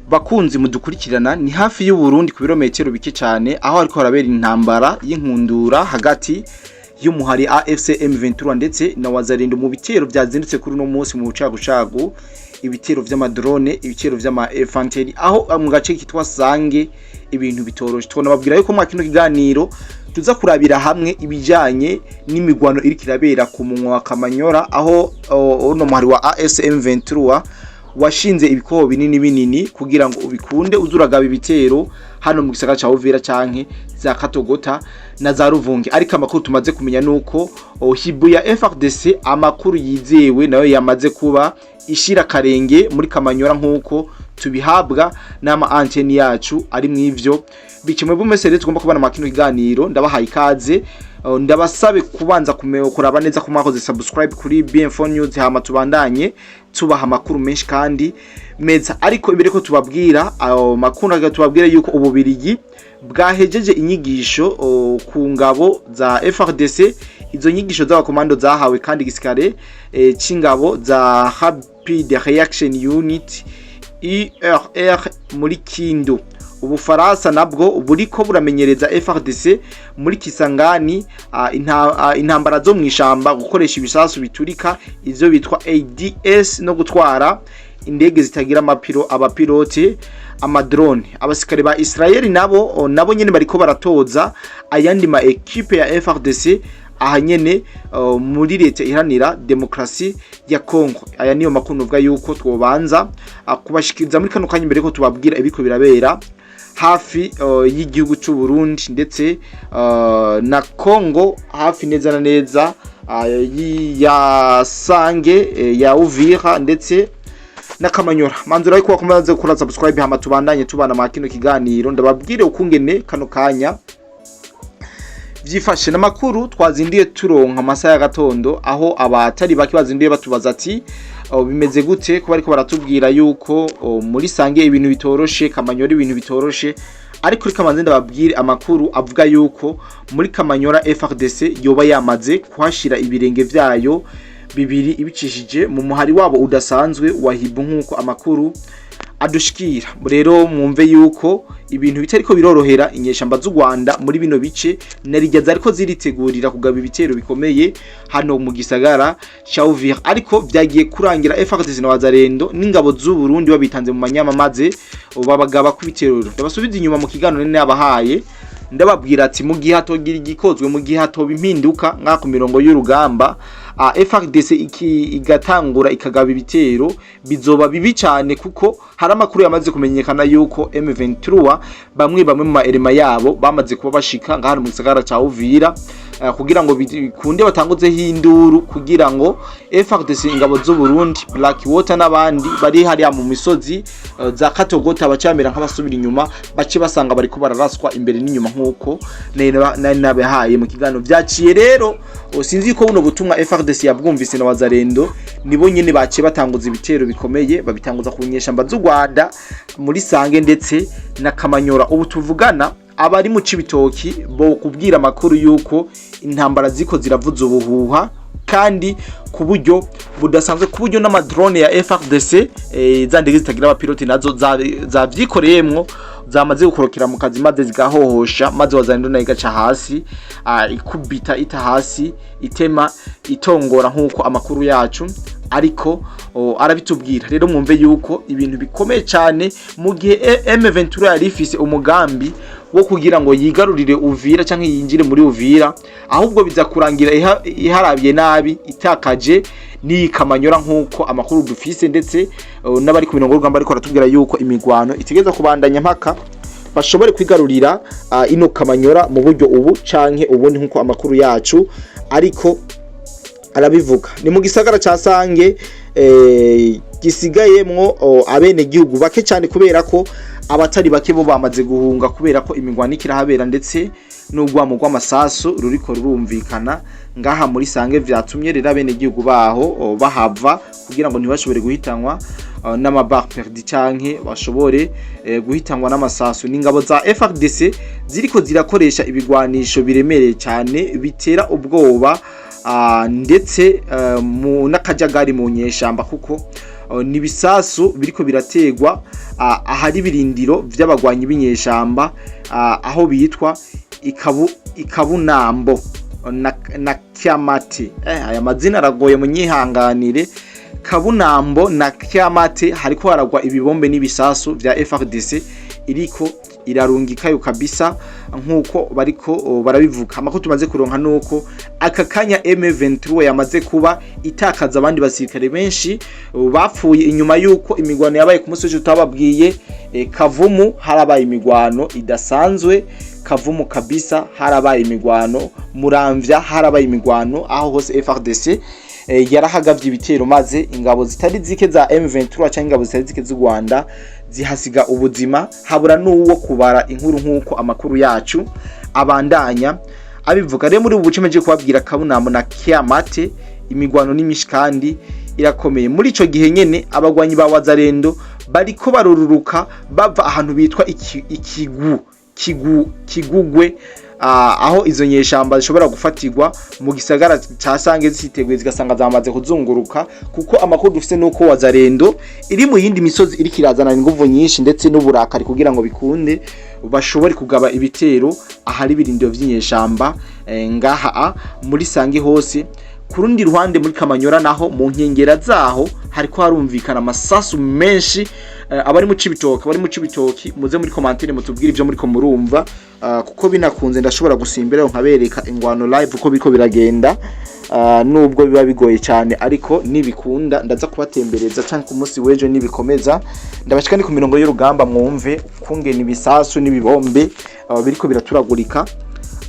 Bakunzi mudukurikirana, ni hafi y'u Burundi ku birometero bike cyane, aho hariko harabera intambara y'inkundura hagati y'umuhari AFC M23 ndetse na Wazalendo mu bitero byazindutse kuri uno munsi mu bucagucagu, ibitero vy'amadrone, ibitero vy'ama infanterie, aho mu gace kitwa Sange ibintu bitoroshe. Twonababwira yuko mwa kino kiganiro tuza kurabira hamwe ibijanye n'imigwano iriko irabera ku munwa wa Kamanyora, aho uno muhari wa AFC M23 washinze ibikoho binini binini kugira ngo ubikunde uzuragaba ibitero hano mu gisagara ca Uvira canke za Katogota na za Ruvungi. Ariko amakuru tumaze kumenya nuko Hibu ya FARDC, amakuru yizewe, nayo yamaze kuba ishira karenge muri Kamanyora, nkuko tubihabwa n'ama anteni yacu ari mw'ivyo bice. Mwebwe mwese rero tugomba kubana makino kiganiro, ndabahaye ikaze. Ndabasabe kubanza kuraba neza ko mwakoze subscribe kuri BM4 News, hama tubandanye tubaha amakuru menshi kandi meza. Ariko imbere ko tubabwira ayo makuru, aga tubabwira yuko Ububirigi bwahejeje inyigisho ku ngabo za FARDC. Izo nyigisho z'abakomando zahawe kandi igisirikare c'ingabo za Rapid Reaction Unit IRR muri Kindu. Ubufaransa nabwo buriko buramenyereza FARDC muri Kisangani intambara zo mwishamba, gukoresha ibisasu biturika, ivyo bitwa ADS, no gutwara indege zitagira amapiro abapilote, amadrone. Abasikare ba Israel nabo nyene bariko baratoza ayandi ma equipe ya FARDC aha nyene muri Leta Iharanira Demokrasi ya Congo. Aya niyo makuru nuvuga yuko twobanza kubashikiriza muri kano kanya, imbere ko tubabwira ibiko birabera hafi y'igihugu c'u Burundi ndetse na Congo, hafi neza na neza ya Sange, ya Uvira ndetse na Kamanyora. Manzura yuko wakomaze gukora subscribe, hama tubandanye tubana ma kino kiganiro, ndababwire ukungene kano kanya vyifashe n'amakuru twazinduye turonka amasaha ya gatondo, aho abatari bake bazinduye batubaza ati: "Oh, bimeze gute ko bariko baratubwira yuko, oh, muri Sange ibintu bitoroshe, Kamanyora ibintu bitoroshe?" Ariko reka manze ndababwire amakuru avuga yuko muri Kamanyora FARDC yoba yamaze kuhashira ibirenge vyayo bibiri, ibicishije mu muhari wabo udasanzwe wa Hibu, nk'uko amakuru adushikira. Rero mwumve yuko ibintu bitariko birorohera inyeshamba z'u Rwanda muri bino bice, narijya zariko ziritegurira kugaba ibitero bikomeye hano mu gisagara ca Uvira, ariko vyagiye kurangira FARDC na Wazalendo n'ingabo z'u Burundi babitanze mu manyama, maze babagaba ku bitero. Ndabasubiza inyuma mu kiganiro nene yabahaye, ndababwira ati mu gihe hatogira igikozwe, mu gihe hatoba impinduka nka ku mirongo y'urugamba, FARDC igatangura ikagaba ibitero, bizoba bibi cyane, kuko hari amakuru yamaze kumenyekana yuko M23 bamwe bamwe mu maerema yabo bamaze kuba bashika ngaha mu gisagara ca Uvira, kugira ngo bikunde batanguzeho induru, kugira ngo FARDC, ingabo z'u Burundi, Blackwater n'abandi bari hariya mu misozi za Katogota bacamera nk'abasubira inyuma, bace basanga bariko bararaswa imbere n'inyuma, nk'uko nari nabahaye mu kiganiro vyaciye. Rero sinzi ko buno butumwa FARDC yabwumvise na Wazalendo, nibo nyene baciye batanguza ibitero bikomeye, babitanguza ku nyeshamba z'u Rwanda muri Sange ndetse na Kamanyora. Ubu tuvugana, abari mu Cibitoki bo kubwira amakuru yuko intambara ziko ziravuza ubuhuha kandi ku buryo budasanzwe, ku buryo n'amadrone ya FARDC, za ndege zitagira abapiloti, nazo zavyikoreyemwo, zamaze gukorokera mu kazi maze zigahohosha, maze Wazalendo nayo igaca hasi, ikubita ita hasi, itema itongora, nk'uko amakuru yacu ariko arabitubwira. Rero mwumve yuko ibintu bikomeye cyane mu gihe M23 yari ifise umugambi wo kugira ngo yigarurire Uvira canke yinjire muri Uvira, ahubwo biza kurangira iharabye nabi, itakaje n'iyi Kamanyora, nk'uko amakuru dufise ndetse n'abari ku mirongo y'urugamba ariko baratubwira yuko imigwano itegeza kubandanya mpaka bashobore kwigarurira ino Kamanyora mu buryo ubu canke ubundi, nk'uko amakuru yacu ariko arabivuga. Ni mu gisagara ca Sange gisigayemwo abene gihugu bake cyane, kubera ko abatari bake bo bamaze guhunga, kubera ko imigwano ikirahabera ndetse n'urwamo rw'amasasu ruriko rurumvikana ngaha muri Sange. Vyatumye rero abene gihugu baho bahava kugira ngo ntibashobore guhitanwa n'amaballes perdues canke bashobore guhitanwa n'amasasu n'ingabo za FARDC ziriko zirakoresha ibigwanisho biremereye cyane bitera ubwoba, ndetse mu n'akajagari mu nyeshamba, kuko Ni ibisasu biriko birategwa ahari ibirindiro vy'abagwanyi b'inyeshamba, aho bitwa Ikabunambo na Kyamate. Aya mazina aragoye, munyihanganire. Kabunambo na Kyamate hariko haragwa ibibombe n'ibisasu vya FARDC iriko irarungikayo kabisa, nkuko bariko barabivuga. Amakuru tumaze kuronka nuko aka kanya M23 yamaze kuba itakaza abandi basirikare benshi bapfuye inyuma yuko imigwano yabaye ku munsi w'ejo tutababwiye. Kavumu harabaye imigwano idasanzwe, Kavumu kabisa harabaye imigwano, Muramvya harabaye imigwano, aho hose FARDC yarahagavye ibitero, maze ingabo zitari zike za M23 cyangwa ingabo zitari zike z'u Rwanda zihasiga ubuzima, habura n'uwo kubara inkuru, nk'uko amakuru yacu abandanya abivuga. Rero muri ubu buce meje kubabwira Kabunambo na Kiamate, imigwano ni myinshi kandi irakomeye. Muri ico gihe nyene abagwanyi ba Wazalendo bariko barururuka bava ahantu bitwa ikigu kigu Kigugwe, aho izo nyeshamba zishobora gufatirwa mu gisagara ca Sange ziteguye, zigasanga zamaze kuzunguruka, kuko amakuru dufise nuko Wazalendo iri mu yindi misozi iriko irazana inguvu nyinshi ndetse n'uburakari kugira ngo bikunde bashobore kugaba ibitero ahari ibirindiro vy'inyeshamba ngaha muri Sange hose. Ku rundi ruhande, muri Kamanyora naho mu nkengera zaho hariko harumvikana amasasu menshi. Abari mu Cibitoki muze muri commentaire mutubwire ivyo muriko murumva, kuko binakunze ndashobora gusimbira nkabereka ingwano live uko biriko biragenda, nubwo biba bigoye cyane, ariko nibikunda ndaza kubatembereza canke ku munsi w'ejo nibikomeza ndabashika ni ku mirongo y'urugamba, mwumve kungena ibisasu n'ibibombe biriko biraturagurika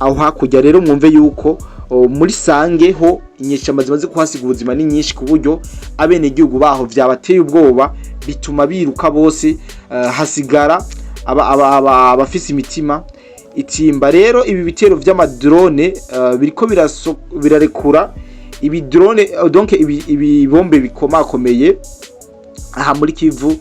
aho hakurya. Rero mwumve yuko muri Sange ho inyeshyamba zimaze kuhasiga ubuzima ni nyinshi, ku buryo abenegihugu baho vyabateye ubwoba, bituma biruka bose, hasigara abafise imitima itimba. Rero ibi bitero vy'amadrone biriko birarekura ibi drone, donc ibibombe bikomakomeye aha muri Kivu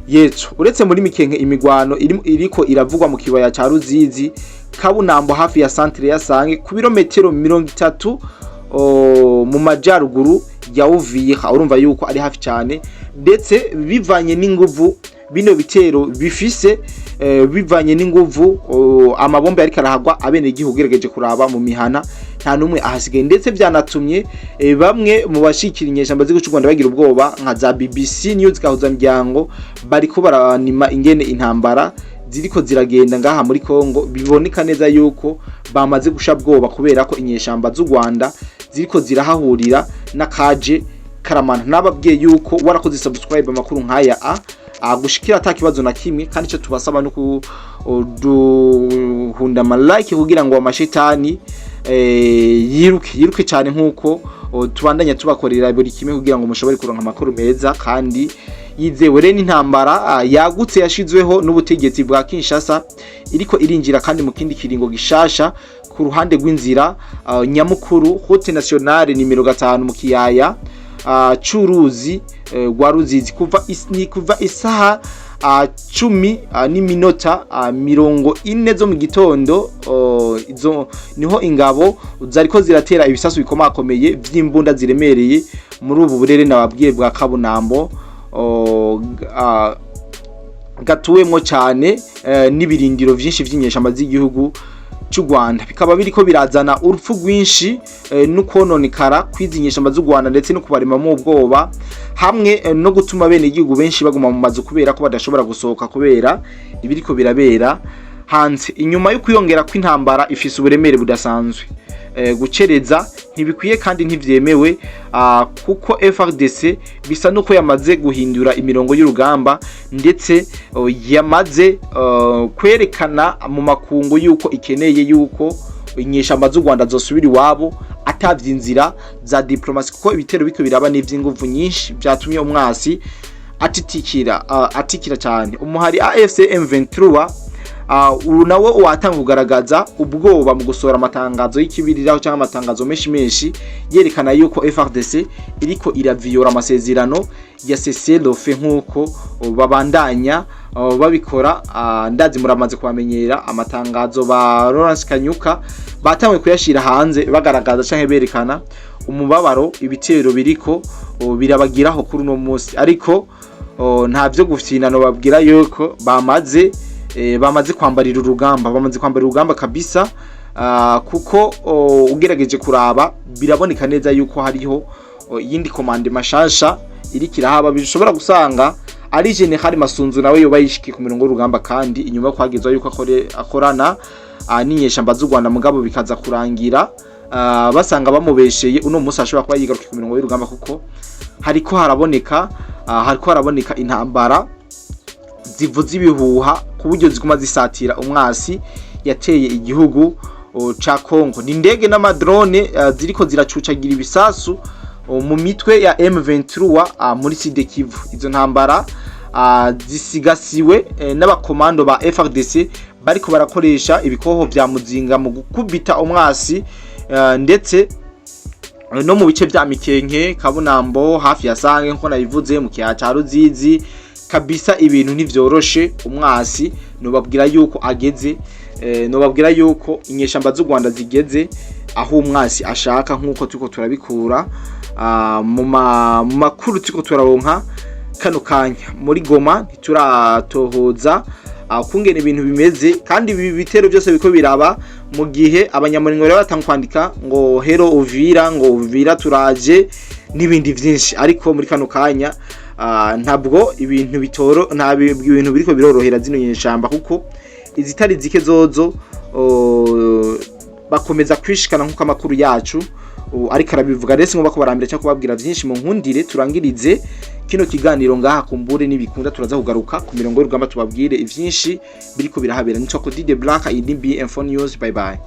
Yepfo. Uretse muri Mikenke, imigwano iriko iravugwa mu kibaya ca Ruzizi, Kabunambo, hafi ya centre ya Sange, ku birometero 30 mu majaruguru ya Uvira. Urumva yuko ari hafi cyane, ndetse bivanye n'inguvu bino bitero bifise, bivanye n'inguvu amabombe ariko arahagwa, abene igihugu ugerageje kuraba mu mihana nta numwe ahasigaye. Ndetse byanatumye bamwe mu bashikira inyeshyamba z'igihugu cy'u Rwanda bagira ubwoba, nka za BBC News gahuza miryango bariko baranima ingene intambara ziriko ziragenda ngaha muri Kongo. Biboneka neza yuko bamaze gusha bwoba kubera ko inyeshyamba z'u Rwanda ziriko zirahahurira n'akaje karamana. Nababwiye yuko warakoze subscribe, amakuru nk'aya agushikira ata kibazo na kimwe, kandi icyo tubasaba no kuduhunda ama like kugira ngo amashetani yiruke yiruke cyane, nkuko tubandanya tubakorera buri kimwe kugira ngo mushobore kuronka amakuru meza kandi yizewe. Rero n'intambara yagutse yashizweho n'ubutegetsi bwa Kinshasa iriko irinjira kandi mu kindi kiringo gishasha ku ruhande rw'inzira nyamukuru, route nationale nimero 5, mu kiyaya c'uruzi rwa Ruzizi, ni kuva isaha 10 n'iminota 40 zo mu gitondo. Izo niho ingabo zariko ziratera ibisasu bikomakomeye vy'imbunda ziremereye muri ubu burere nababwiye bwa Kabunambo, gatuwemwo cyane n'ibirindiro vyinshi vy'inyeshamba z'igihugu cy'u Rwanda, bikaba biriko birazana urupfu rwinshi no kononekara kw'izi nyeshamba z'u Rwanda, ndetse no kubaremamo ubwoba, hamwe no gutuma bene igihugu benshi baguma mu mazu kubera ko badashobora gusohoka kubera ibiriko birabera hanze. Inyuma yo kwiyongera kw'intambara ifise uburemere budasanzwe, gucereza ntibikwiye kandi ntivyemewe, kuko FARDC bisa nuko yamaze guhindura imirongo y'urugamba, ndetse yamaze kwerekana mu makungu yuko ikeneye yuko inyeshamba z'u Rwanda zosubira iwabo atavye inzira za diplomasi, kuko ibitero biko biraba n'ivy'inguvu nyinshi vyatumye umwasi atitikira, atikira cyane. Umuhari AFC M23 ubu nawo watanga kugaragaza ubwoba mu gusohora amatangazo y'ikibiriraho cyangwa amatangazo menshi menshi yerekana yuko FARDC iriko iraviyora amasezerano ya cessez-le-feu, nk'uko babandanya babikora. Ndazi muramaze kubamenyera, amatangazo ba Lawrence Kanyuka batanguye kuyashira hanze bagaragaza canke berekana Umubabaro ibitero biriko birabagiraho kuri uno munsi, ariko nta vyo gufyina. Babwira yuko bamaze kwambarira urugamba, bamaze kwambarira urugamba kabisa, kuko ugerageje kuraba biraboneka neza yuko hariho iyindi commande mashasha iriko irahaba. Bishobora gusanga ari General Masunzu nawe yoba yishikiye ku mirongo y'urugamba, kandi inyuma yo kwagezwa yuko akorana n'inyeshamba z'u Rwanda, mugabo bikaza kurangira basanga bamubesheye. Uno munsi ashobora kuba yigarukiye ku mirongo y'urugamba, kuko hariko haraboneka intambara zivuza ibihuha ku buryo ziguma zisatira umwasi yateye igihugu ca Congo. Ni indege n'amadrone ziriko ziracucagira ibisasu mu mitwe ya M23 muri Sud Kivu. Izo ntambara zisigasiwe n'abakomando ba FARDC bariko barakoresha ibikoho vya muzinga mu gukubita umwasi, ndetse no mu bice vya Mikenke, Kabunambo, hafi ya Sange, nko nabivuze, mu kiyaya ca Ruzizi. Kabisa ibintu ntivyoroshe. Umwasi nobabwira yuko ageze, nobabwira yuko inyeshamba z'u Rwanda zigeze aho umwasi ashaka, nkuko turiko turabikura mu makuru turiko turaronka kano kanya muri Goma. Ntituratohoza kungena ibintu bimeze, kandi ibi bitero byose biko biraba mu gihe abanyamuringo rero batanga kwandika ngo "Hello Uvira", ngo "Uvira turaje" n'ibindi vyinshi. Ariko muri kano kanya ntabwo ibintu bitoro, nta ibintu biriko birorohera zino nyeshamba, kuko izitari zike zozo bakomeza kwishikana nkuko amakuru yacu ariko arabivuga. Rero singombwa ko barambira cyangwa kubabwira vyinshi, mu nkundire turangirize kino kiganiro ngaha. Kumbure nibikunda turaza kugaruka ku mirongo y'urugamba tubabwire ivyinshi biriko birahabera. Nitwa Cody de Black, iyi ni BM4 News. Bye bye.